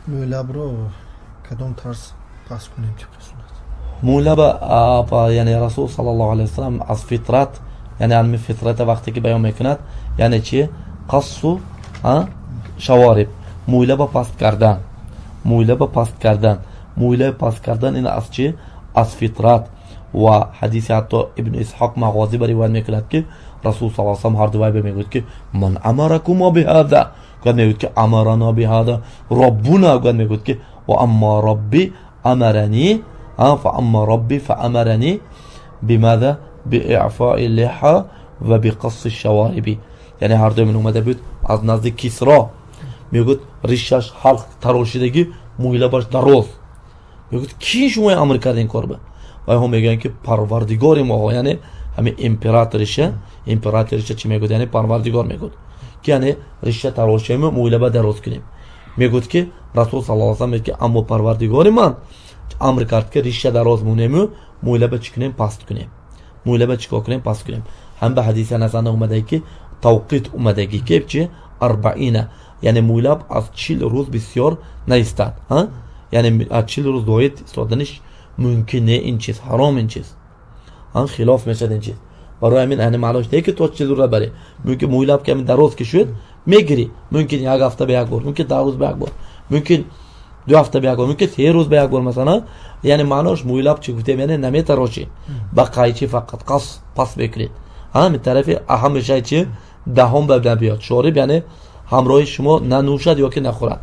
Мӯйлабро кадом тарз пас кунем тибқи суннат? Мӯйлаба, яъне Расул саллаллоҳу алайҳи васаллам аз фитрат, яъне ҳамин фитрата вақте ки баён мекунад, яъне чи? Қассу шавориб, мӯйлаба паст кардан, мӯйлаба паст кардан, мӯйлаба паст кардан ин аз чи? Аз фитрат. Ва ҳадиси ҳатто Ибн Исҳоқ Мағозӣ ба ривоят мекунад, ки Расул саллаллоҳу алайҳи васаллам ҳар дувай мегӯяд, ки ман амаракума биҳаза, гӯяд, мегӯяд, ки амарана биҳаза роббуна, гӯяд, мегӯяд, ки ва амма робби амарани, фа амма робби фа амарани бимаза биифои лиҳа ва биқасси шавориби. Яъне ҳар дуи омада буд аз назди Кисро, мегӯяд, ришаш ҳалқ тарошидагӣ, мӯйлабаш дароз, мегӯяд, ки шумо амр кард ин кор ба? Вайҳо мегӯянд, ки парвардигори мо, яъне ҳамин императориша, императориша чӣ мегӯяд? Яъне парвардигор мегӯяд, ки яъне риша тарошему мӯйлаба дароз кунем. Мегӯяд, ки Расул саллаллоҳу алайҳи васаллам мегӯяд, ки аммо парвардигори ман амр кард, ки риша дароз монему, мӯйлаба чӣ кунем? Паст кунем. Мӯйлаба чӣ кор кунем? Паст кунем. Ҳам ба ҳадиси Анас омадагӣ, ки тавқит омадагӣ, ки чи? Арбаина, яъне мӯйлаб аз 40 рӯз бисёр наистад. Яъне аз 40 рӯз зоид истоданиш мумкин не, ин чиз ҳаром, ин чиз хилоф мешавад ин чиз. Барои ҳамин яъне маънош не, ки то 40 рӯза барӣ. Мумкин мӯйлаб ки ҳамин дароз ки шуд, мегирӣ, мумкин як ҳафта ба як бор, мумкин 10 рӯз ба як бор, мумкин 2 ҳафта ба як бор, мумкин 3 рӯз ба як бор, масалан. Яъне маънош мӯйлаб чӣ гуфтем, яъне наметарошӣ ба қайчи, фақат қас пас мекунед. Ҳамин тарафи ҳамеша чи даҳон ба набиёд, шориб, яъне ҳамроҳи шумо нанӯшад ё ки нахӯрад.